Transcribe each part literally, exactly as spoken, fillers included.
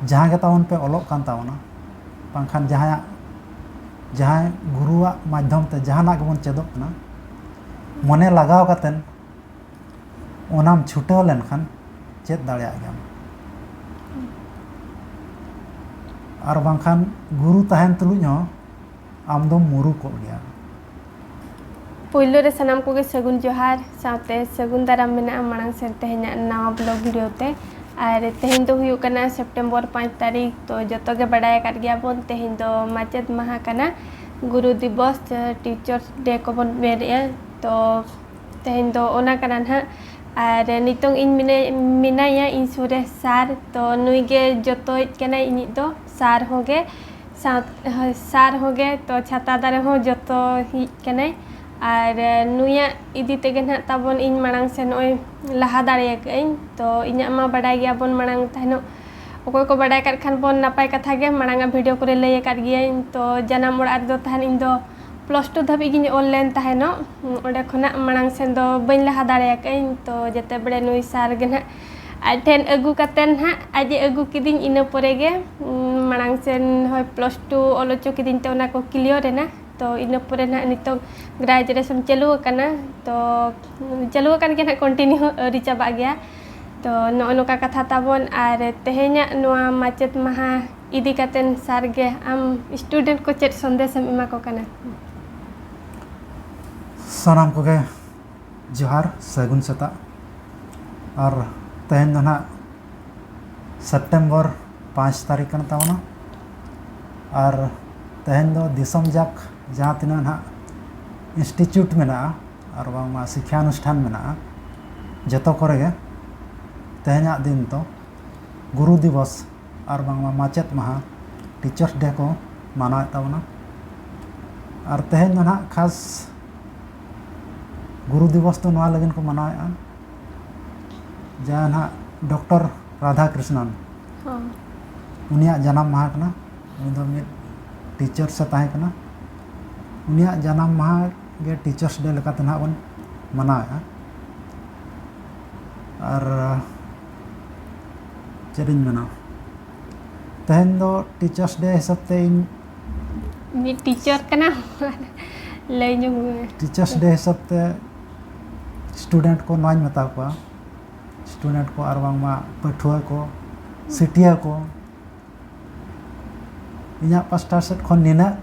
ᱡᱟᱦᱟᱸ ᱜᱮ ᱛᱟᱵᱚᱱ ᱯᱮ ᱚᱞᱚᱜ ᱠᱟᱱ ᱛᱟᱵᱚᱱᱟ, ᱵᱟᱝᱠᱷᱟᱱ ᱡᱟᱦᱟᱸᱭᱟᱜ ᱡᱟᱦᱟᱸᱭ ᱜᱩᱨᱩᱣᱟᱜ ᱢᱟᱫᱽᱫᱷᱚᱢ ᱛᱮ ᱡᱟᱦᱟᱱᱟᱜ ᱜᱮᱵᱚᱱ ᱪᱮᱫᱚᱜ ᱠᱟᱱᱟ, ᱢᱚᱱᱮ ᱞᱟᱜᱟᱣ ᱠᱟᱛᱮᱱ ᱚᱱᱟᱢ ᱪᱷᱩᱴᱟᱹᱣ ᱞᱮᱱᱠᱷᱟᱱ ᱪᱮᱫ ᱫᱟᱲᱮᱭᱟᱜ ᱜᱮᱭᱟᱢ᱾ ᱟᱨ ᱵᱟᱝᱠᱷᱟᱱ ᱜᱩᱨᱩ ᱛᱟᱦᱮᱱ ᱛᱩᱞᱩᱡ ᱦᱚᱸ ᱟᱢ ᱫᱚᱢ ᱢᱩᱨᱩ ᱠᱚᱜ ᱜᱮᱭᱟ᱾ ᱯᱳᱭᱞᱳ ᱨᱮ ᱥᱟᱱᱟᱢ ᱠᱚᱜᱮ ᱥᱟᱹᱜᱩᱱ ᱡᱚᱦᱟᱨ, ᱥᱟᱶᱛᱮ ᱥᱟᱹᱜᱩᱱ ᱫᱟᱨᱟᱢ ᱢᱮᱱᱟᱜᱼᱟ ᱢᱟᱲᱟᱝ ᱥᱮᱱ ᱛᱮᱦᱮᱧᱟᱜ ᱱᱟᱣᱟ ᱵᱞᱚᱜ ᱵᱷᱤᱰᱤᱭᱳ ᱛᱮ᱾ ᱟᱨ ᱛᱮᱦᱮᱧ ᱫᱚ ᱦᱩᱭᱩᱜ ᱠᱟᱱᱟ ᱥᱮᱯᱴᱮᱢᱵᱚᱨ ᱯᱟᱸᱪ ᱛᱟᱹᱨᱤᱠᱷ᱾ ᱛᱚ ᱡᱚᱛᱚ ᱜᱮ ᱵᱟᱰᱟᱭ ᱟᱠᱟᱫ ᱜᱮᱭᱟ ᱵᱚᱱ, ᱛᱮᱦᱮᱧ ᱫᱚ ᱢᱟᱪᱮᱫ ᱢᱟᱦᱟ ᱠᱟᱱᱟ, ᱜᱩᱨᱩ ᱫᱤᱵᱚᱥ, ᱴᱤᱪᱟᱨᱥ ᱰᱮ ᱠᱚᱵᱚᱱ ᱢᱮᱱᱮᱫᱼᱟ᱾ ᱛᱚ ᱛᱮᱦᱮᱧ ᱫᱚ ᱚᱱᱟ ᱠᱟᱱᱟ ᱱᱟᱦᱟᱜ᱾ ᱟᱨ ᱱᱤᱛᱚᱝ ᱤᱧ ᱢᱮᱱᱟᱭ- ᱢᱮᱱᱟᱭᱟ ᱤᱧ ᱥᱩᱨ ᱨᱮ ᱥᱟᱨ᱾ ᱛᱚ ᱱᱩᱭ ᱜᱮ ᱡᱚᱛᱚᱭᱤᱡ ᱠᱟᱱᱟᱭ ᱤᱧᱤᱡ ᱫᱚ, ᱥᱟᱨ ᱦᱚᱸ ᱜᱮ, ᱥᱟᱶ ᱦᱳᱭ, ᱥᱟᱨ ᱦᱚᱸ ᱜᱮ᱾ ᱛᱚ ᱪᱷᱟᱛᱟ ᱫᱟᱨᱮ ᱦᱚᱸ ᱡᱚᱛᱚᱭᱤᱡ ᱠᱟᱱᱟᱭ᱾ ᱟᱨ ᱱᱩᱭᱟᱜ ᱤᱫᱤ ᱛᱮᱜᱮ ᱱᱟᱦᱟᱜ ᱛᱟᱵᱚᱱ ᱤᱧ ᱢᱟᱲᱟᱝ ᱥᱮᱫ ᱱᱚᱜᱼᱚᱭ ᱞᱟᱦᱟ ᱫᱟᱲᱮᱭᱟᱠᱟᱜᱼᱟᱹᱧ᱾ ᱛᱚ ᱤᱧᱟᱹᱜ ᱢᱟ ᱵᱟᱰᱟᱭ ᱜᱮᱭᱟᱵᱚᱱ ᱢᱟᱲᱟᱝ ᱛᱟᱦᱮᱱᱚᱜ, ᱚᱠᱚᱭ ᱠᱚ ᱵᱟᱰᱟᱭ ᱟᱠᱟᱫ ᱠᱷᱟᱱ ᱵᱚᱱ ᱱᱟᱯᱟᱭ ᱠᱟᱛᱷᱟ ᱜᱮ, ᱢᱟᱲᱟᱝ ᱟᱜ ᱵᱷᱤᱰᱤᱭᱳ ᱠᱚᱨᱮ ᱞᱟᱹᱭ ᱟᱠᱟᱫ ᱜᱤᱭᱟᱹᱧ᱾ ᱛᱚ ᱡᱟᱱᱟᱢ ᱚᱲᱟᱜ ᱨᱮᱫᱚ ᱛᱟᱦᱮᱱ ᱤᱧ ᱫᱚ ᱯᱞᱟᱥ ᱴᱩ ᱫᱷᱟᱹᱵᱤᱡ ᱜᱤᱧ ᱚᱞ ᱞᱮᱱ ᱛᱟᱦᱮᱱᱚᱜ᱾ ᱚᱸᱰᱮ ᱠᱷᱚᱱᱟᱜ ᱢᱟᱲᱟᱝ ᱥᱮᱱ ᱫᱚ ᱵᱟᱹᱧ ᱞᱟᱦᱟ ᱫᱟᱲᱮᱭᱟᱠᱟᱜᱼᱟᱹᱧ᱾ ᱛᱚ ᱡᱮᱛᱮ ᱵᱮᱲᱮ ᱱᱩᱭ ᱥᱟᱨ ᱜᱮ ᱱᱟᱦᱟᱜ ᱟᱡ ᱴᱷᱮᱱ ᱟᱹᱜᱩ ᱠᱟᱛᱮ ᱱᱟᱦᱟᱜ ᱟᱡ ᱮ ᱟᱹᱜᱩ ᱠᱤᱫᱤᱧ, ᱤᱱᱟᱹ ᱯᱚᱨᱮ ᱜᱮ ᱩᱸ, ᱢᱟᱲᱟᱝ ᱥᱮᱱ ᱦᱳᱭ ᱯᱞᱟᱥ ᱴᱩ ᱚᱞ ᱦᱚᱪᱚ ᱠᱤᱫᱤᱧ ᱛᱮ ᱚᱱᱟ ᱠᱚ ᱠᱞᱤᱭᱟᱨ ᱮᱱᱟ᱾ ᱛᱚ ᱤᱱᱟᱹ ᱯᱚᱨᱮ ᱱᱟᱦᱟᱜ ᱱᱤᱛᱚᱝ ᱜᱨᱮᱡᱩᱭᱮᱥᱚᱱ ᱪᱟᱹᱞᱩ ᱟᱠᱟᱱᱟ᱾ ᱛᱚ ᱪᱟᱹᱞᱩ ᱟᱠᱟᱱ ᱜᱮ ᱱᱟᱦᱟᱜ, ᱠᱚᱱᱴᱤᱱᱤᱭᱩ ᱟᱹᱣᱨᱤ ᱪᱟᱵᱟᱜ ᱜᱮᱭᱟ᱾ ᱛᱚ ᱱᱚᱜᱼᱚ ᱱᱚᱝᱠᱟ ᱠᱟᱛᱷᱟ ᱛᱟᱵᱚᱱ᱾ ᱟᱨ ᱛᱮᱦᱮᱧᱟᱜ ᱱᱚᱣᱟ ᱢᱟᱪᱮᱫ ᱢᱟᱦᱟ ᱤᱫᱤ ᱠᱟᱛᱮᱱ ᱥᱟᱨ ᱜᱮ ᱟᱢ ᱥᱴᱩᱰᱮᱱᱴ ᱠᱚ ᱪᱮᱫ ᱥᱚᱱᱫᱮᱥ ᱮᱢ ᱮᱢᱟ ᱠᱚ ᱠᱟᱱᱟ? ᱥᱟᱱᱟᱢ ᱠᱚᱜᱮ ᱡᱚᱦᱟᱨ, ᱥᱟᱹᱜᱩᱱ ᱥᱮᱛᱟᱜ᱾ ᱟᱨ ᱛᱮᱦᱮᱧ ᱫᱚ ᱱᱟᱦᱟᱜ ᱥᱮᱯᱴᱮᱢᱵᱚᱨ ᱯᱟᱸᱪ ᱛᱟᱹᱨᱤᱠᱷ ᱠᱟᱱ ᱛᱟᱵᱚᱱᱟ᱾ ᱟᱨ ᱛᱮᱦᱮᱧ ᱫᱚ ᱫᱤᱥᱚᱢ ᱡᱟᱠ ᱡᱟᱦᱟᱸ ᱛᱤᱱᱟᱹᱜ ᱱᱟᱦᱟᱜ ᱤᱱᱥᱴᱤᱴᱭᱩᱴ ᱢᱮᱱᱟᱜᱼᱟ ᱟᱨ ᱵᱟᱝᱢᱟ ᱥᱤᱠᱠᱷᱟ ᱚᱱᱩᱥᱴᱷᱟᱱ ᱢᱮᱱᱟᱜᱼᱟ, ᱡᱚᱛᱚ ᱠᱚᱨᱮ ᱜᱮ ᱛᱮᱦᱮᱧᱟᱜ ᱫᱤᱱ ᱫᱚ ᱜᱩᱨᱩ ᱫᱤᱵᱚᱥ ᱟᱨ ᱵᱟᱝᱢᱟ ᱢᱟᱪᱮᱫ ᱢᱟᱦᱟ, ᱴᱤᱪᱟᱨᱥ ᱰᱮ ᱠᱚ ᱢᱟᱱᱟᱣᱮᱫ ᱛᱟᱵᱚᱱᱟ᱾ ᱟᱨ ᱛᱮᱦᱮᱧ ᱫᱚ ᱱᱟᱦᱟᱜ ᱠᱷᱟᱥ ᱜᱩᱨᱩ ᱫᱤᱵᱚᱥ ᱫᱚ ᱱᱚᱣᱟ ᱞᱟᱹᱜᱤᱫ ᱠᱚ ᱢᱟᱱᱟᱣᱮᱫᱼᱟ, ᱡᱟᱦᱟᱸ ᱱᱟᱦᱟᱜ ᱰᱚᱠᱴᱚᱨ ᱨᱟᱫᱷᱟ ᱠᱨᱤᱥᱱᱟᱱ, ᱦᱚᱸ᱾ ᱩᱱᱤᱭᱟᱜ ᱡᱟᱱᱟᱢ ᱢᱟᱦᱟ ᱠᱟᱱᱟ᱾ ᱩᱱᱤ ᱫᱚ ᱢᱤᱫ ᱴᱤᱪᱟᱨᱥ ᱮ ᱛᱟᱦᱮᱸ ᱠᱟᱱᱟ᱾ ᱩᱱᱤᱭᱟᱜ ᱡᱟᱱᱟᱢ ᱢᱟᱦᱟ ᱜᱮ ᱴᱤᱪᱟᱨᱥ ᱰᱮ ᱞᱮᱠᱟᱛᱮ ᱱᱟᱦᱟᱜ ᱵᱚᱱ ᱢᱟᱱᱟᱣᱮᱫᱼᱟ᱾ ᱟᱨ ᱪᱮᱫ ᱤᱧ ᱢᱮᱱᱟ, ᱛᱮᱦᱮᱧ ᱫᱚ ᱴᱤᱪᱟᱨᱥ ᱰᱮ ᱦᱤᱥᱟᱹᱵ ᱛᱮ ᱤᱧ ᱢᱤᱫ ᱴᱤᱪᱟᱨ ᱠᱟᱱᱟ᱾ ᱞᱟᱹᱭ ᱧᱚᱜ ᱢᱮ᱾ ᱴᱤᱪᱟᱨᱥ ᱰᱮ ᱦᱤᱥᱟᱹᱵ ᱛᱮ ᱥᱴᱩᱰᱮᱱᱴ ᱠᱚ ᱱᱚᱣᱟᱧ ᱢᱮᱛᱟ ᱠᱚᱣᱟ, ᱥᱴᱩᱰᱮᱱᱴ ᱠᱚ ᱟᱨ ᱵᱟᱝᱢᱟ ᱯᱟᱹᱴᱷᱩᱣᱟᱹ ᱠᱚ, ᱥᱤᱴᱤᱭᱟᱹ ᱠᱚ, ᱤᱧᱟᱹᱜ ᱯᱟᱥᱴᱟ ᱥᱮᱫ ᱠᱷᱚᱱ ᱱᱤᱱᱟᱹᱜ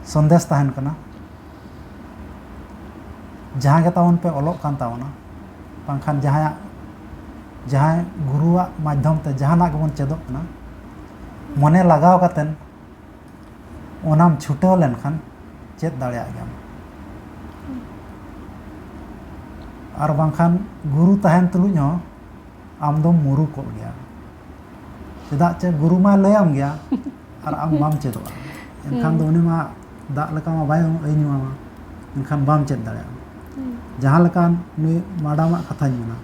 ᱥᱚᱱᱫᱮᱥ ᱛᱟᱦᱮᱱ ᱠᱟᱱᱟ, ᱡᱟᱦᱟᱸ ᱜᱮ ᱛᱟᱵᱚᱱ ᱯᱮ ᱚᱞᱚᱜ ᱠᱟᱱ ᱛᱟᱵᱚᱱᱟ, ᱵᱟᱝᱠᱷᱟᱱ ᱡᱟᱦᱟᱸᱭᱟᱜ ᱡᱟᱦᱟᱸᱭ ᱜᱩᱨᱩᱣᱟᱜ ᱢᱟᱫᱽᱫᱷᱚᱢ ᱛᱮ ᱡᱟᱦᱟᱱᱟᱜ ᱜᱮᱵᱚᱱ ᱪᱮᱫᱚᱜ ᱠᱟᱱᱟ, ᱢᱚᱱᱮ ᱞᱟᱜᱟᱣ ᱠᱟᱛᱮᱱ ᱚᱱᱟᱢ ᱪᱷᱩᱴᱟᱹᱣ ᱞᱮᱱᱠᱷᱟᱱ ᱪᱮᱫ ᱫᱟᱲᱮᱭᱟᱜ ᱜᱮᱭᱟᱢ᱾ ᱟᱨ ᱵᱟᱝᱠᱷᱟᱱ ᱜᱩᱨᱩ ᱛᱟᱦᱮᱱ ᱛᱩᱞᱩᱡ ᱦᱚᱸ ᱟᱢ ᱫᱚᱢ ᱢᱩᱨᱩ ᱠᱚᱜ ᱜᱮᱭᱟ᱾ ᱪᱮᱫᱟᱜ ᱪᱮ ᱜᱩᱨᱩ ᱢᱟᱭ ᱞᱟᱹᱭᱟᱢ ᱜᱮᱭᱟ ᱟᱨ ᱟᱢ ᱵᱟᱢ ᱪᱮᱫᱚᱜᱼᱟ, ᱮᱱᱠᱷᱟᱱ ᱫᱚ ᱩᱱᱤ ᱢᱟ ᱫᱟᱜ ᱞᱮᱠᱟ ᱢᱟ ᱵᱟᱭ ᱟᱹᱭ ᱧᱩᱣᱟᱢᱟ, ᱮᱱᱠᱷᱟᱱ ᱵᱟᱢ ᱪᱮᱫ ᱫᱟᱲᱮᱭᱟᱜᱼᱟ᱾ ᱡᱟᱦᱟᱸ ᱞᱮᱠᱟ ᱱᱩᱭ ᱢᱟᱰᱟᱢᱟᱜ ᱠᱟᱛᱷᱟᱧ ᱢᱮᱱᱟ,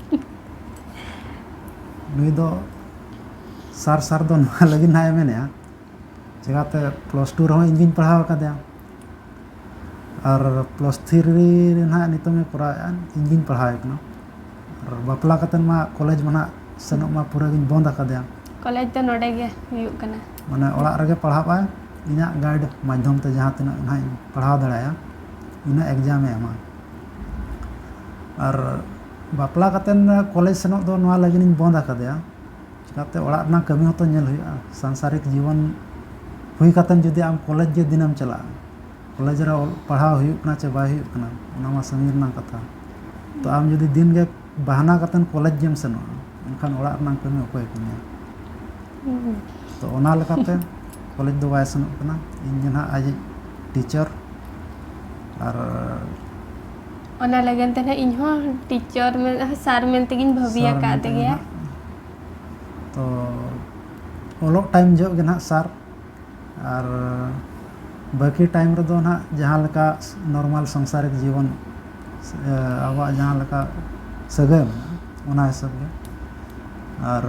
ᱱᱩᱭ ᱫᱚ ᱥᱟᱨ ᱥᱟᱨ ᱫᱚ ᱱᱚᱣᱟ ᱞᱟᱹᱜᱤᱫ ᱱᱟᱦᱟᱜ ᱮ ᱢᱮᱱᱮᱜᱼᱟ, ᱪᱮᱠᱟᱛᱮ ᱯᱞᱟᱥ ᱴᱩ ᱨᱮᱦᱚᱸ ᱤᱧ ᱜᱤᱧ ᱯᱟᱲᱦᱟᱣ ᱟᱠᱟᱫᱮᱭᱟ ᱟᱨ ᱯᱞᱟᱥ ᱛᱷᱨᱤ ᱨᱮ ᱱᱟᱦᱟᱜ ᱱᱤᱛᱚᱝ ᱮ ᱠᱚᱨᱟᱣᱮᱫᱼᱟ, ᱤᱧ ᱜᱤᱧ ᱯᱟᱲᱦᱟᱣᱮ ᱠᱟᱱᱟ᱾ ᱟᱨ ᱵᱟᱯᱞᱟ ᱠᱟᱛᱮᱫ ᱢᱟ ᱠᱚᱞᱮᱡᱽ ᱢᱟ ᱱᱟᱦᱟᱜ ᱥᱮᱱᱚᱜ ᱢᱟ ᱯᱩᱨᱟᱹ ᱜᱤᱧ ᱵᱚᱱᱫ ᱟᱠᱟᱫᱮᱭᱟ᱾ ᱠᱚᱞᱮᱡᱽ ᱫᱚ ᱱᱚᱰᱮ ᱜᱮ ᱦᱩᱭᱩᱜ ᱠᱟᱱᱟ᱾ ᱢᱟᱱᱮ ᱚᱲᱟᱜ ᱨᱮᱜᱮ ᱯᱟᱲᱦᱟᱜ ᱟᱭ, ᱤᱧᱟᱹᱜ ᱜᱟᱭᱤᱰ ᱢᱟᱫᱽᱫᱷᱚᱢ ᱛᱮ ᱡᱟᱦᱟᱸ ᱛᱤᱱᱟᱹᱜ ᱱᱟᱦᱟᱜ ᱤᱧ ᱯᱟᱲᱦᱟᱣ ᱫᱟᱲᱮᱭᱟᱜᱼᱟ, ᱤᱱᱟᱹᱜ ᱮᱠᱡᱟᱢ ᱮ ᱮᱢᱟ᱾ ᱟᱨ ᱵᱟᱯᱞᱟ ᱠᱟᱛᱮᱫ ᱠᱚᱞᱮᱡᱽ ᱥᱮᱱᱚᱜ ᱫᱚ ᱱᱚᱣᱟ ᱞᱟᱹᱜᱤᱫ ᱤᱧ ᱵᱚᱱᱫ ᱟᱠᱟᱫᱮᱭᱟ, ᱪᱤᱠᱟᱹᱛᱮ ᱚᱲᱟᱜ ᱨᱮᱱᱟᱜ ᱠᱟᱹᱢᱤ ᱦᱚᱸᱛᱚ ᱧᱮᱞ ᱦᱩᱭᱩᱜᱼᱟ᱾ ᱥᱟᱝᱥᱟᱨᱤᱠ ᱡᱤᱵᱚᱱ ᱦᱩᱭ ᱠᱟᱛᱮᱫ ᱡᱩᱫᱤ ᱟᱢ ᱠᱚᱞᱮᱡᱽ ᱜᱮ ᱫᱤᱱᱮᱢ ᱪᱟᱞᱟᱜᱼᱟ, ᱠᱚᱞᱮᱡᱽ ᱨᱮ ᱚᱞ ᱯᱟᱲᱦᱟᱣ ᱦᱩᱭᱩᱜ ᱠᱟᱱᱟ ᱪᱮ ᱵᱟᱭ ᱦᱩᱭᱩᱜ ᱠᱟᱱᱟ, ᱚᱱᱟ ᱢᱟ ᱥᱟᱺᱜᱤᱧ ᱨᱮᱱᱟᱜ ᱠᱟᱛᱷᱟ᱾ ᱛᱚ ᱟᱢ ᱡᱩᱫᱤ ᱫᱤᱱ ᱜᱮ ᱵᱟᱦᱱᱟ ᱠᱟᱛᱮᱫ ᱠᱚᱞᱮᱡᱽ ᱜᱮᱢ ᱥᱮᱱᱚᱜᱼᱟ, ᱮᱱᱠᱷᱟᱱ ᱚᱲᱟᱜ ᱨᱮᱱᱟᱜ ᱠᱟᱹᱢᱤ ᱚᱠᱚᱭ ᱠᱟᱹᱢᱤᱭᱟ? ᱛᱚ ᱚᱱᱟ ᱞᱮᱠᱟᱛᱮ ᱠᱚᱞᱮᱡᱽ ᱫᱚ ᱵᱟᱭ ᱥᱮᱱᱚᱜ ᱠᱟᱱᱟ, ᱤᱧ ᱜᱮ ᱱᱟᱦᱟᱜ ᱟᱡᱤᱡ ᱴᱤᱪᱟᱨ᱾ ᱟᱨ ᱚᱱᱟ ᱞᱟᱹᱜᱤᱫ ᱛᱮ ᱱᱟᱦᱟᱜ ᱤᱧ ᱦᱚᱸ ᱴᱤᱪᱟᱨ ᱢᱮᱱ, ᱥᱟᱨ ᱢᱮᱱ ᱛᱮᱜᱤᱧ ᱵᱷᱟᱹᱵᱤ ᱥᱟᱨ ᱟᱠᱟᱫ ᱢᱮᱱᱛᱮ ᱜᱮᱭᱟ᱾ ᱱᱟᱦᱟᱜ᱾ ᱛᱚ ᱚᱞᱚᱜ ᱴᱟᱭᱤᱢ ᱡᱚᱦᱚᱜ ᱜᱮ ᱱᱟᱦᱟᱜ ᱥᱟᱨ, ᱟᱨ ᱵᱟᱹᱠᱤ ᱴᱟᱭᱤᱢ ᱨᱮᱫᱚ ᱱᱟᱦᱟᱜ ᱡᱟᱦᱟᱸ ᱞᱮᱠᱟ ᱱᱚᱨᱢᱟᱞ ᱥᱚᱝᱥᱟᱨᱤᱠ ᱡᱤᱵᱚᱱ, ᱮ, ᱟᱵᱚᱣᱟᱜ ᱡᱟᱦᱟᱸ ᱞᱮᱠᱟ ᱥᱟᱹᱜᱟᱹᱭ ᱢᱮᱱᱟᱜᱼᱟ, ᱚᱱᱟ ᱦᱤᱥᱟᱹᱵ ᱜᱮ᱾ ᱟᱨ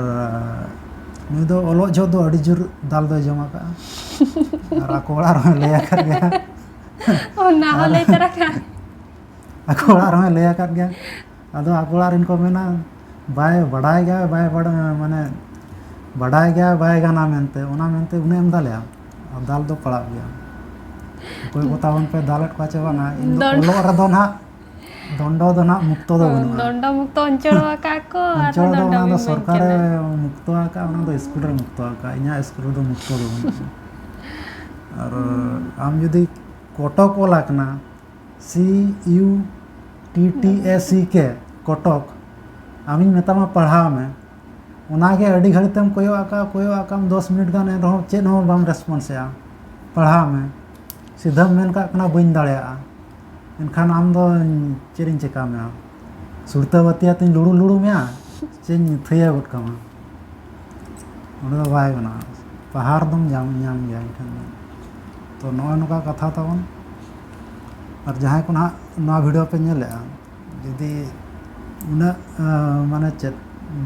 ᱱᱩᱭ ᱫᱚ ᱚᱞᱚᱜ ᱡᱚᱦᱚᱜ ᱫᱚ ᱟᱹᱰᱤ ᱡᱳᱨ ᱫᱟᱞ ᱫᱚᱭ ᱡᱚᱢ ᱟᱠᱟᱫᱼᱟ᱾ ᱟᱨ ᱟᱠᱚ ᱚᱲᱟᱜ ᱨᱮᱦᱚᱸ ᱞᱟᱹᱭ ᱟᱠᱟᱫ ᱜᱮᱭᱟ᱾ ᱚᱱᱟ ᱦᱚᱸ ᱞᱟᱹᱭ ᱛᱚᱨᱟ ᱠᱟᱜ᱾ ᱟᱠᱚ ᱚᱲᱟᱜ ᱨᱮᱦᱚᱸ ᱞᱟᱹᱭ ᱟᱠᱟᱫ ᱜᱮᱭᱟ᱾ ᱟᱫᱚ ᱟᱠᱚ ᱚᱲᱟᱜ ᱨᱮᱱ ᱠᱚ ᱢᱮᱱᱟ, ᱵᱟᱭ ᱵᱟᱰᱟᱭ ᱜᱮᱭᱟ, ᱵᱟᱭ ᱵᱟᱰᱟᱭ, ᱢᱟᱱᱮ ᱵᱟᱰᱟᱭ ᱜᱮᱭᱟ ᱵᱟᱭ ᱜᱟᱱᱟ ᱢᱮᱱᱛᱮ, ᱚᱱᱟ ᱢᱮᱱᱛᱮ ᱩᱱᱟᱹᱜ ᱮᱢ ᱫᱟᱞᱮᱭᱟ? ᱟᱨ ᱫᱟᱞ ᱫᱚ ᱯᱟᱲᱟᱜ ᱜᱮᱭᱟ᱾ ᱚᱠᱚᱭ ᱠᱚ ᱛᱟᱵᱚᱱ ᱯᱮ ᱫᱟᱞᱮᱫ ᱠᱚᱣᱟ ᱪᱮ ᱵᱟᱝᱟ, ᱤᱧ ᱫᱚ ᱫᱚᱱ- ᱚᱞᱚᱜ ᱨᱮᱫᱚ ᱱᱟᱦᱟᱜ ᱫᱚᱱᱰᱚ ᱫᱚ ᱱᱟᱦᱟᱜ ᱢᱩᱠᱛᱚ ᱫᱚ ᱵᱟᱹᱱᱩᱜᱼᱟ᱾ ᱫᱚᱱᱰᱚ ᱢᱩᱠᱛᱚ ᱚᱧᱪᱚᱞ ᱟᱠᱟᱫ ᱠᱚ, ᱟᱨᱦᱚᱸ ᱚᱧᱪᱚᱞ ᱫᱚ ᱫᱚᱱᱰᱚ ᱚᱱᱟ ᱫᱚ ᱵᱤᱱ ᱢᱮᱱ ᱥᱚᱨᱠᱟᱨᱮ ᱠᱟᱱᱟ᱾ ᱢᱩᱠᱛᱚ ᱟᱠᱟᱫ, ᱚᱱᱟ ᱫᱚ ᱥᱠᱩᱞ ᱨᱮ ᱢᱩᱠᱛᱚ ᱟᱠᱟᱫ, ᱤᱧᱟᱹᱜ ᱥᱠᱩᱞ ᱨᱮᱫᱚ ᱢᱩᱠᱛᱚ ᱫᱚ ᱵᱟᱹᱱᱩᱜᱼᱟ᱾ ᱟᱨ ᱟᱢ ᱡᱩᱫᱤ ᱠᱚᱴᱚᱠ ᱚᱞ ᱟᱠᱟᱱᱟ, ᱥᱤ ᱤᱭᱩ ᱴᱤ ᱴᱤ ᱮ ᱥᱤ ᱠᱮ, ᱠᱚᱴᱚᱠ, ᱟᱢᱤᱧ ᱢᱮᱛᱟᱢᱟ ᱯᱟᱲᱦᱟᱣ ᱢᱮ, ᱚᱱᱟᱜᱮ ᱟᱹᱰᱤ ᱜᱷᱟᱹᱲᱤᱡ ᱛᱮᱢ ᱠᱚᱭᱚᱜ ᱟᱠᱟᱫ, ᱠᱚᱭᱚᱜ ᱟᱠᱟᱫ ᱫᱚᱥ ᱢᱤᱱᱤᱴ ᱜᱟᱱ, ᱮᱱᱨᱮᱦᱚᱸ ᱪᱮᱫ ᱦᱚᱸ ᱵᱟᱢ ᱨᱮᱥᱯᱚᱱᱥᱮᱜᱼᱟ᱾ ᱯᱟᱲᱦᱟᱣ ᱢᱮ, ᱥᱤᱫᱷᱟᱹᱢ ᱢᱮᱱ ᱠᱟᱜ ᱠᱟᱱᱟ ᱵᱟᱹᱧ ᱫᱟᱲᱮᱭᱟᱜᱼᱟ, ᱮᱱᱠᱷᱟᱱ ᱟᱢ ᱫᱚ ᱪᱮᱫ ᱤᱧ ᱪᱮᱠᱟ ᱢᱮᱭᱟ? ᱥᱩᱲᱛᱟᱹ ᱵᱟᱹᱛᱤ ᱟᱛᱮᱧ ᱞᱩᱲᱩ ᱞᱩᱲᱩ ᱢᱮᱭᱟ, ᱪᱮᱧ ᱛᱷᱟᱹᱭᱟᱹ ᱜᱚᱫ ᱠᱟᱢᱟ? ᱚᱸᱰᱮ ᱫᱚ ᱵᱟᱭ ᱜᱟᱱᱚᱜᱼᱟ, ᱯᱟᱦᱟᱨ ᱫᱚᱢ ᱧᱟᱢ, ᱧᱟᱢ ᱜᱮᱭᱟ ᱤᱧ ᱴᱷᱮᱱ ᱫᱚ᱾ ᱛᱚ ᱱᱚᱜᱼᱚᱭ ᱱᱚᱝᱠᱟ ᱠᱟᱛᱷᱟ ᱛᱟᱵᱚᱱ᱾ ᱟᱨ ᱡᱟᱦᱟᱸᱭ ᱠᱚ ᱱᱟᱦᱟᱜ ᱱᱚᱣᱟ ᱵᱷᱤᱰᱤᱭᱳ ᱯᱮ ᱧᱮᱞᱮᱜᱼᱟ, ᱡᱩᱫᱤ ᱩᱱᱟᱹᱜ ᱟᱸ, ᱢᱟᱱᱮ ᱪᱮᱫ,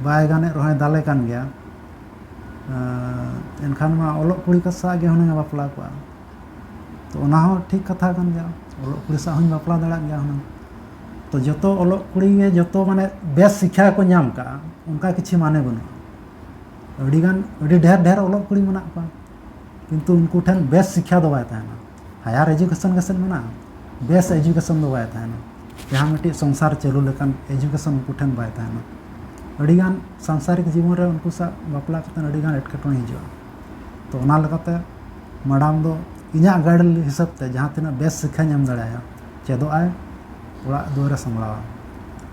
ᱵᱟᱭ ᱜᱟᱱᱮᱫ ᱨᱮᱦᱚᱸᱭ ᱫᱟᱞᱮ ᱠᱟᱱ ᱜᱮᱭᱟ, ᱟᱸ, ᱮᱱᱠᱷᱟᱱ ᱢᱟ ᱚᱞᱚᱜ ᱠᱩᱲᱤ ᱠᱚ ᱥᱟᱶ ᱜᱮ ᱦᱩᱱᱟᱹᱝ ᱮ ᱵᱟᱯᱞᱟ ᱠᱚᱜᱼᱟ᱾ ᱛᱚ ᱚᱱᱟ ᱦᱚᱸ ᱴᱷᱤᱠ ᱠᱟᱛᱷᱟ ᱠᱟᱱ ᱜᱮᱭᱟ, ᱚᱞᱚᱜ ᱠᱩᱲᱤ ᱥᱟᱶ ᱦᱚᱸᱧ ᱵᱟᱯᱞᱟ ᱫᱟᱲᱮᱭᱟᱜ ᱜᱮᱭᱟ ᱦᱩᱱᱟᱹᱝ᱾ ᱛᱚ ᱡᱚᱛᱚ ᱚᱞᱚᱜ ᱠᱩᱲᱤ ᱜᱮ ᱡᱚᱛᱚ ᱢᱟᱱᱮ ᱵᱮᱥ ᱥᱤᱠᱠᱷᱟ ᱠᱚ ᱧᱟᱢ ᱠᱟᱜᱼᱟ, ᱚᱱᱠᱟ ᱠᱤᱪᱷᱩ ᱢᱟᱱᱮ ᱵᱟᱹᱱᱩᱜᱼᱟ᱾ ᱟᱹᱰᱤᱜᱟᱱ, ᱟᱹᱰᱤ ᱰᱷᱮᱨ ᱰᱷᱮᱨ ᱚᱞᱚᱜ ᱠᱩᱲᱤ ᱢᱮᱱᱟᱜ ᱠᱚᱣᱟ, ᱠᱤᱱᱛᱩ ᱩᱱᱠᱩ ᱴᱷᱮᱱ ᱵᱮᱥ ᱥᱤᱠᱠᱷᱟ ᱫᱚ ᱵᱟᱭ ᱛᱟᱦᱮᱱᱟ᱾ ᱦᱟᱭᱟᱨ ᱮᱡᱩᱠᱮᱥᱚᱱ ᱜᱮᱥᱮ ᱢᱮᱱᱟᱜᱼᱟ, ᱵᱮᱥ ᱮᱡᱩᱠᱮᱥᱚᱱ ᱫᱚ ᱵᱟᱭ ᱛᱟᱦᱮᱱᱟ᱾ ᱡᱟᱦᱟᱸ ᱢᱤᱫᱴᱤᱡ ᱥᱚᱝᱥᱟᱨ ᱪᱟᱹᱞᱩ ᱞᱮᱠᱟᱱ ᱮᱡᱩᱠᱮᱥᱚᱱ ᱩᱱᱠᱩ ᱴᱷᱮᱱ ᱵᱟᱭ ᱛᱟᱦᱮᱱᱟ᱾ ᱟᱹᱰᱤᱜᱟᱱ ᱥᱟᱝᱥᱟᱨᱤᱠ ᱡᱤᱵᱚᱱ ᱨᱮ ᱩᱱᱠᱩ ᱥᱟᱶ ᱵᱟᱯᱞᱟ ᱠᱟᱛᱮ ᱟᱹᱰᱤᱜᱟᱱ ᱮᱴᱠᱮᱴᱚᱬᱮ ᱦᱤᱡᱩᱜᱼᱟ᱾ ᱛᱚ ᱚᱱᱟ ᱞᱮᱠᱟᱛᱮ ᱢᱮᱰᱟᱢ ᱫᱚ ᱤᱧᱟᱹᱜ ᱜᱟᱭᱤᱰ ᱦᱤᱥᱟᱹᱵ ᱛᱮ ᱡᱟᱦᱟᱸ ᱛᱤᱱᱟᱹᱜ ᱵᱮᱥ ᱥᱤᱠᱠᱷᱟᱧ ᱮᱢ ᱫᱟᱲᱮᱭᱟᱭᱟ, ᱪᱮᱫᱚᱜ ᱟᱭ, ᱚᱲᱟᱜ ᱫᱩᱣᱟᱹᱨᱮ ᱥᱟᱢᱵᱲᱟᱣᱟ,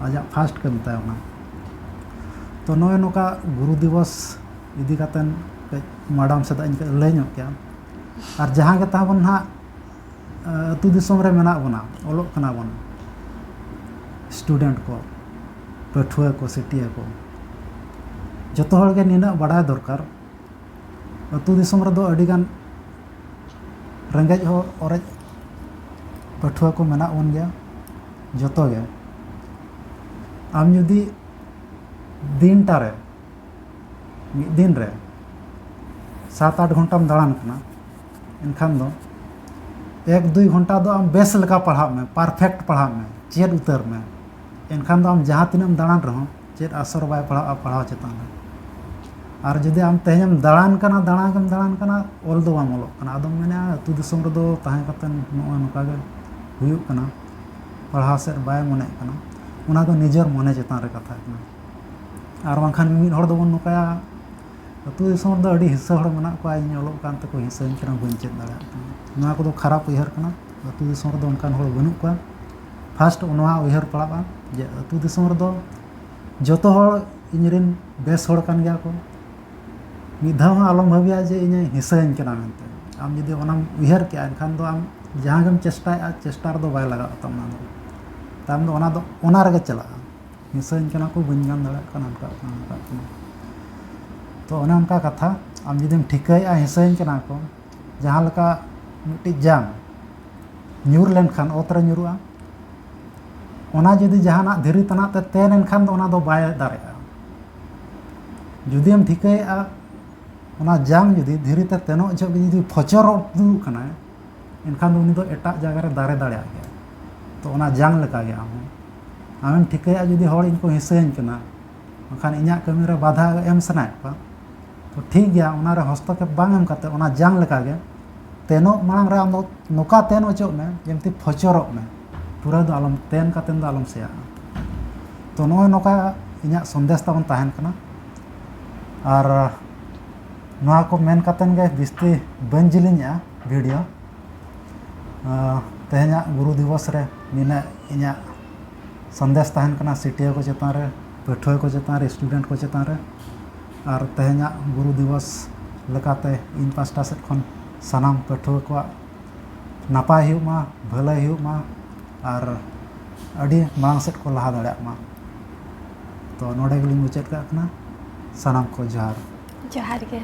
ᱟᱡᱟᱜ ᱯᱷᱟᱥᱴ ᱠᱟᱹᱢᱤ ᱛᱟᱭ ᱚᱱᱟ᱾ ᱛᱚ ᱱᱚᱜᱼᱚᱭ ᱱᱚᱝᱠᱟ ᱜᱩᱨᱩ ᱫᱤᱵᱚᱥ ᱤᱫᱤ ᱠᱟᱛᱮᱱ ᱠᱟᱹᱡ ᱢᱮᱰᱟᱢ ᱥᱮᱫ ᱤᱧ ᱠᱟᱹᱡ ᱞᱟᱹᱭ ᱧᱚᱜ ᱠᱮᱭᱟ᱾ ᱟᱨ ᱡᱟᱦᱟᱸ ᱜᱮ ᱛᱟᱵᱚᱱ ᱱᱟᱦᱟᱜ, ᱟᱹᱛᱩ ᱫᱤᱥᱚᱢ ᱨᱮ ᱢᱮᱱᱟᱜ ᱵᱚᱱᱟ, ᱚᱞᱚᱜ ᱠᱟᱱᱟ ᱵᱚᱱ, ᱥᱴᱩᱰᱮᱱᱴ ᱠᱚ, ᱯᱟᱹᱴᱷᱩᱣᱟᱹ ᱠᱚ, ᱥᱤᱴᱤᱭᱟᱹ ᱠᱚ, ᱡᱚᱛᱚ ᱦᱚᱲ ᱜᱮ ᱱᱤᱱᱟᱹᱜ ᱵᱟᱰᱟᱭ ᱫᱚᱨᱠᱟᱨ, ᱟᱹᱛᱩ ᱫᱤᱥᱚᱢ ᱨᱮᱫᱚ ᱟᱹᱰᱤᱜᱟᱱ ᱨᱮᱸᱜᱮᱡ ᱦᱚᱲ, ᱚᱨᱮᱡ ᱯᱟᱹᱴᱷᱩᱣᱟᱹ ᱠᱚ ᱢᱮᱱᱟᱜ ᱵᱚᱱ ᱜᱮᱭᱟ ᱡᱚᱛᱚ ᱜᱮ᱾ ᱟᱢ ᱡᱩᱫᱤ ᱫᱤᱱᱴᱟ ᱨᱮ, ᱢᱤᱫ ᱫᱤᱱ ᱨᱮ ᱥᱟᱛ ᱟᱴ ᱜᱷᱚᱱᱴᱟᱢ ᱫᱟᱬᱟᱱ ᱠᱟᱱᱟ, ᱮᱱᱠᱷᱟᱱ ᱫᱚ ᱮᱠ ᱫᱩᱭ ᱜᱷᱚᱱᱴᱟ ᱫᱚ ᱟᱢ ᱵᱮᱥ ᱞᱮᱠᱟ ᱯᱟᱲᱦᱟᱜ ᱢᱮ, ᱯᱟᱨᱯᱷᱮᱠᱴ ᱯᱟᱲᱦᱟᱜ ᱢᱮ, ᱪᱮᱫ ᱩᱛᱟᱹᱨ ᱢᱮ᱾ ᱮᱱᱠᱷᱟᱱ ᱫᱚ ᱟᱢ ᱡᱟᱦᱟᱸ ᱛᱤᱱᱟᱹᱜ ᱮᱢ ᱫᱟᱬᱟᱱ ᱨᱮᱦᱚᱸ ᱪᱮᱫ ᱟᱥᱚᱨ ᱵᱟᱭ ᱯᱟᱲᱟᱜᱼᱟ ᱯᱟᱲᱦᱟᱣ ᱪᱮᱛᱟᱱ ᱨᱮ᱾ ᱟᱨ ᱡᱩᱫᱤ ᱟᱢ ᱛᱮᱦᱮᱧᱮᱢ ᱫᱟᱬᱟᱱ ᱠᱟᱱᱟ, ᱫᱟᱬᱟ ᱜᱮᱢ ᱫᱟᱬᱟᱱ ᱠᱟᱱᱟ, ᱚᱞ ᱫᱚ ᱵᱟᱢ ᱚᱞᱚᱜ ᱠᱟᱱᱟ, ᱟᱫᱚᱢ ᱢᱮᱱᱟ ᱟᱹᱛᱩ ᱫᱤᱥᱚᱢ ᱨᱮᱫᱚ ᱛᱟᱦᱮᱸ ᱠᱟᱛᱮ ᱱᱚᱜᱼᱚᱭ ᱱᱚᱝᱠᱟ ᱜᱮ ᱦᱩᱭᱩᱜ ᱠᱟᱱᱟ, ᱯᱟᱲᱦᱟᱣ ᱥᱮᱫ ᱵᱟᱭ ᱢᱚᱱᱮᱜ ᱠᱟᱱᱟ᱾ ᱚᱱᱟ ᱫᱚ ᱱᱤᱡᱮᱨ ᱢᱚᱱᱮ ᱪᱮᱛᱟᱱ ᱨᱮ ᱠᱟᱛᱷᱟ ᱠᱟᱱᱟ᱾ ᱟᱨ ᱵᱟᱝᱠᱷᱟᱱ ᱢᱤᱢᱤᱫ ᱦᱚᱲ ᱫᱚᱵᱚᱱ ᱱᱚᱝᱠᱟᱭᱟ, ᱟᱹᱛᱩ ᱫᱤᱥᱚᱢ ᱨᱮᱫᱚ ᱟᱹᱰᱤ ᱦᱤᱸᱥᱟᱹ ᱦᱚᱲ ᱢᱮᱱᱟᱜ ᱠᱚᱣᱟ, ᱤᱧ ᱚᱞᱚᱜ ᱠᱟᱱ ᱛᱮᱠᱚ ᱦᱤᱸᱥᱟᱹᱧ ᱠᱟᱱᱟ, ᱵᱟᱹᱧ ᱪᱮᱫ ᱫᱟᱲᱮᱭᱟᱜ ᱠᱟᱱᱟ᱾ ᱱᱚᱣᱟ ᱠᱚᱫᱚ ᱠᱷᱟᱨᱟᱯ ᱩᱭᱦᱟᱹᱨ ᱠᱟᱱᱟ᱾ ᱟᱹᱛᱩ ᱫᱤᱥᱚᱢ ᱨᱮᱫᱚ ᱚᱱᱠᱟᱱ ᱦᱚᱲ ᱵᱟᱹᱱᱩᱜ ᱠᱚᱣᱟ᱾ ᱯᱷᱟᱥᱴ ᱱᱚᱣᱟ ᱩᱭᱦᱟᱹᱨ ᱯᱟᱲᱟᱜᱼᱟ ᱡᱮ ᱟᱹᱛᱩ ᱫᱤᱥᱚᱢ ᱨᱮᱫᱚ ᱡᱚᱛᱚ ᱦᱚᱲ ᱤᱧᱨᱮᱱ ᱵᱮᱥ ᱦᱚᱲ ᱠᱟᱱ ᱜᱮᱭᱟ ᱠᱚ᱾ ᱢᱤᱫ ᱫᱷᱟᱣ ᱦᱚᱸ ᱟᱞᱚᱢ ᱵᱷᱟᱹᱵᱤᱭᱟ ᱡᱮ ᱤᱧᱮ ᱦᱤᱸᱥᱟᱹᱧ ᱠᱟᱱᱟ ᱢᱮᱱᱛᱮ᱾ ᱟᱢ ᱡᱩᱫᱤ ᱚᱱᱟᱢ ᱩᱭᱦᱟᱹᱨ ᱠᱮᱜᱼᱟ, ᱮᱱᱠᱷᱟᱱ ᱫᱚ ᱟᱢ ᱡᱟᱦᱟᱸ ᱜᱮᱢ ᱪᱮᱥᱴᱟᱭᱮᱜᱼᱟ, ᱪᱮᱥᱴᱟ ᱨᱮᱫᱚ ᱵᱟᱭ ᱞᱟᱜᱟᱜ ᱛᱟᱢᱟ᱾ ᱚᱱᱟ ᱫᱚ ᱛᱟᱭᱚᱢ ᱫᱚ ᱚᱱᱟ ᱫᱚ ᱚᱱᱟ ᱨᱮᱜᱮ ᱪᱟᱞᱟᱜᱼᱟ᱾ ᱦᱤᱸᱥᱟᱹᱧ ᱠᱟᱱᱟ ᱠᱚ, ᱵᱟᱹᱧ ᱜᱟᱱ ᱫᱟᱲᱮᱭᱟᱜ ᱠᱟᱱᱟ, ᱚᱱᱠᱟᱜ ᱠᱟᱱᱟ, ᱚᱱᱠᱟᱜ ᱠᱟᱱᱟ᱾ ᱛᱚ ᱚᱱᱮ ᱚᱱᱠᱟ ᱠᱟᱛᱷᱟ, ᱟᱢ ᱡᱩᱫᱤᱢ ᱴᱷᱤᱠᱟᱹᱭᱮᱜᱼᱟ ᱦᱤᱸᱥᱟᱹᱧ ᱠᱟᱱᱟ ᱠᱚ, ᱡᱟᱦᱟᱸ ᱞᱮᱠᱟ ᱢᱤᱫᱴᱤᱡ ᱡᱟᱝ ᱧᱩᱨ ᱞᱮᱱᱠᱷᱟᱱ ᱚᱛ ᱨᱮ ᱧᱩᱨᱩᱜᱼᱟ, ᱚᱱᱟ ᱡᱩᱫᱤ ᱡᱟᱦᱟᱱᱟᱜ ᱫᱷᱤᱨᱤ ᱛᱟᱱᱟᱜ ᱛᱮ ᱛᱮᱱ ᱮᱱᱠᱷᱟᱱ ᱫᱚ ᱚᱱᱟ ᱫᱚ ᱵᱟᱭ ᱫᱟᱨᱮᱜᱼᱟ᱾ ᱡᱩᱫᱤᱢ ᱴᱷᱤᱠᱟᱹᱭᱮᱜᱼᱟ, ᱚᱱᱟ ᱡᱟᱝ ᱡᱩᱫᱤ ᱫᱷᱤᱨᱤ ᱛᱮ ᱛᱮᱱᱚᱜ ᱡᱚᱦᱚᱜ ᱜᱮ ᱡᱩᱫᱤ ᱯᱷᱚᱪᱚᱨᱚᱜ ᱩᱰᱩᱠ ᱠᱟᱱᱟᱭ, ᱮᱱᱠᱷᱟᱱ ᱫᱚ ᱩᱱᱤ ᱫᱚ ᱮᱴᱟᱜ ᱡᱟᱭᱜᱟ ᱨᱮ ᱫᱟᱨᱮ ᱫᱟᱲᱮᱭᱟᱜ ᱜᱮᱭᱟ᱾ ᱛᱚ ᱚᱱᱟ ᱡᱟᱝ ᱞᱮᱠᱟᱜᱮ ᱟᱢ ᱦᱚᱸ, ᱟᱢᱮᱢ ᱴᱷᱤᱠᱟᱹᱭᱟ ᱡᱩᱫᱤ ᱦᱚᱲ ᱤᱧ ᱠᱚ ᱦᱤᱸᱥᱟᱹᱧ ᱠᱟᱱᱟ, ᱵᱟᱝᱠᱷᱟᱱ ᱤᱧᱟᱹᱜ ᱠᱟᱹᱢᱤ ᱨᱮ ᱵᱟᱫᱷᱟ ᱮᱢ ᱥᱟᱱᱟᱭᱮᱫ ᱠᱚᱣᱟ, ᱛᱚ ᱴᱷᱤᱠ ᱜᱮᱭᱟ, ᱚᱱᱟ ᱨᱮ ᱦᱚᱥᱛᱚᱠᱷᱮᱯ ᱵᱟᱝ ᱮᱢ ᱠᱟᱛᱮ ᱚᱱᱟ ᱡᱟᱝ ᱞᱮᱠᱟᱜᱮ ᱛᱮᱱᱚᱜ ᱢᱟᱲᱟᱝ ᱨᱮ ᱟᱢ ᱫᱚ ᱱᱚᱝᱠᱟ ᱛᱮᱱ ᱚᱪᱚᱜ ᱢᱮ, ᱡᱮᱢᱛᱤ ᱯᱷᱚᱪᱚᱨᱚᱜ ᱢᱮ, ᱯᱩᱨᱟᱹ ᱫᱚ ᱟᱞᱚᱢ ᱛᱮᱱ ᱠᱟᱛᱮ ᱫᱚ ᱟᱞᱚᱢ ᱥᱮᱭᱟᱜᱼᱟ᱾ ᱛᱚ ᱱᱚᱜᱼᱚᱭ ᱱᱚᱝᱠᱟ ᱤᱧᱟᱹᱜ ᱥᱚᱱᱫᱮᱥ ᱛᱟᱵᱚᱱ ᱛᱟᱦᱮᱱ ᱠᱟᱱᱟ᱾ ᱟᱨ ᱱᱚᱣᱟ ᱠᱚ ᱢᱮᱱ ᱠᱟᱛᱮᱱ ᱜᱮ ᱵᱤᱥᱛᱤ ᱵᱟᱹᱧ ᱡᱤᱞᱤᱧᱮᱜᱼᱟ ᱵᱷᱤᱰᱤᱭᱳ᱾ ᱟᱸ, ᱛᱮᱦᱮᱧᱟᱜ ᱜᱩᱨᱩ ᱫᱤᱵᱚᱥ ᱨᱮ ᱱᱤᱱᱟᱹᱜ ᱤᱧᱟᱹᱜ ᱥᱚᱱᱫᱮᱥ ᱛᱟᱦᱮᱱ ᱠᱟᱱᱟ ᱥᱤᱴᱤᱭᱟᱹ ᱠᱚ ᱪᱮᱛᱟᱱ ᱨᱮ, ᱯᱟᱹᱴᱷᱩᱣᱟᱹ ᱠᱚ ᱪᱮᱛᱟᱱ ᱨᱮ, ᱥᱴᱩᱰᱮᱱᱴ ᱠᱚ ᱪᱮᱛᱟᱱ ᱨᱮ᱾ ᱟᱨ ᱛᱮᱦᱮᱧᱟᱜ ᱜᱩᱨᱩ ᱫᱤᱵᱚᱥ ᱞᱮᱠᱟᱛᱮ ᱤᱧ ᱯᱟᱥᱴᱟ ᱥᱮᱫ ᱠᱷᱚᱱ ᱥᱟᱱᱟᱢ ᱯᱟᱹᱴᱷᱩᱣᱟᱹ ᱠᱚᱣᱟᱜ ᱱᱟᱯᱟᱭ ᱦᱩᱭᱩᱜ ᱢᱟ, ᱵᱷᱟᱹᱞᱟᱹᱭ ᱦᱩᱭᱩᱜ ᱢᱟ, ᱟᱨ ᱟᱹᱰᱤ ᱢᱟᱲᱟᱝ ᱥᱮᱫ ᱠᱚ ᱞᱟᱦᱟ ᱫᱟᱲᱮᱭᱟᱜ ᱢᱟ᱾ ᱛᱚ ᱱᱚᱰᱮ ᱜᱮᱞᱤᱧ ᱢᱩᱪᱟᱹᱫ ᱠᱟᱜ ᱠᱟᱱᱟ᱾ ᱥᱟᱱᱟᱢ ᱠᱚ ᱡᱚᱦᱟᱨ᱾ ᱡᱚᱦᱟᱨ ᱜᱮ᱾